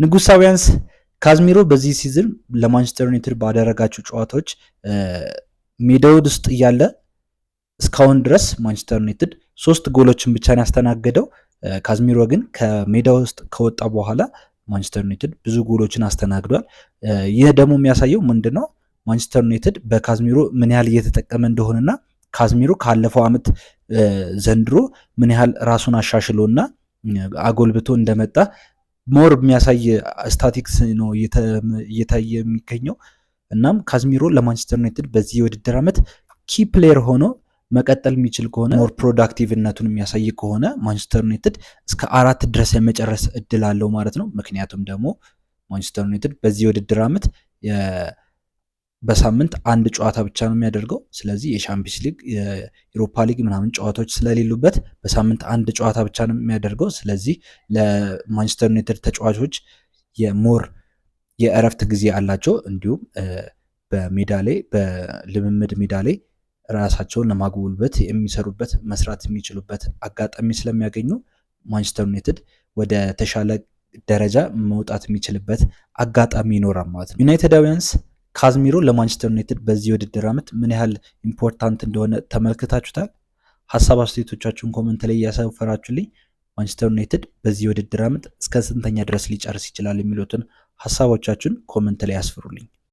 ንጉሳውያንስ፣ ካዝሚሮ በዚህ season ለማንቸስተር ዩናይትድ ባደረጋቸው ጨዋታዎች ሜዳው ውስጥ እያለ እስካሁን ድረስ ማንቸስተር ዩናይትድ ሶስት ጎሎችን ብቻ ነው ያስተናገደው። ካዝሚሮ ግን ከሜዳ ውስጥ ከወጣ በኋላ ማንቸስተር ዩናይትድ ብዙ ጎሎችን አስተናግዷል። ይህ ደግሞ የሚያሳየው ምንድነው? ማንቸስተር ዩናይትድ በካዝሚሮ ምን ያህል እየተጠቀመ እንደሆነና ካዝሚሮ ካለፈው ዓመት ዘንድሮ ምን ያህል ራሱን አሻሽሎና አጎልብቶ እንደመጣ more የሚያሳይ ስታቲክስ ነው እየታየ የሚገኘው። እናም ካዝሚሮ ለማንቸስተር ዩናይትድ በዚህ የውድድር ዓመት key player ሆኖ መቀጠል የሚችል ከሆነ፣ more productive ነቱን የሚያሳይ ከሆነ ማንቸስተር ዩናይትድ እስከ አራት ድረስ የመጨረስ እድል አለው ማለት ነው። ምክንያቱም ደግሞ ማንቸስተር ዩናይትድ በዚህ የውድድር ዓመት በሳምንት አንድ ጨዋታ ብቻ ነው የሚያደርገው። ስለዚህ የሻምፒዮንስ ሊግ፣ የዩሮፓ ሊግ ምናምን ጨዋታዎች ስለሌሉበት በሳምንት አንድ ጨዋታ ብቻ ነው የሚያደርገው። ስለዚህ ለማንቸስተር ዩናይትድ ተጫዋቾች የ more የእረፍት ጊዜ አላቸው። እንዲሁም በሜዳ ላይ፣ በልምምድ ሜዳ ላይ ራሳቸውን ለማጎልበት የሚሰሩበት፣ መስራት የሚችሉበት አጋጣሚ ስለሚያገኙ ማንቸስተር ዩናይትድ ወደ ተሻለ ደረጃ መውጣት የሚችልበት አጋጣሚ ይኖራል ማለት ነው። ዩናይትዳውያንስ፣ ካዝሚሮ ለማንቸስተር ዩናይትድ በዚህ የውድድር ዓመት ምን ያህል important እንደሆነ ተመልክታችሁታል። ሀሳብ አስተያየቶቻችሁን comment ላይ እያሰፈራችሁልኝ ማንቸስተር ዩናይትድ በዚህ የውድድር ዓመት እስከ ስንተኛ ድረስ ሊጨርስ ይችላል የሚሉትን ሀሳቦቻችሁን comment ላይ ያስፍሩልኝ።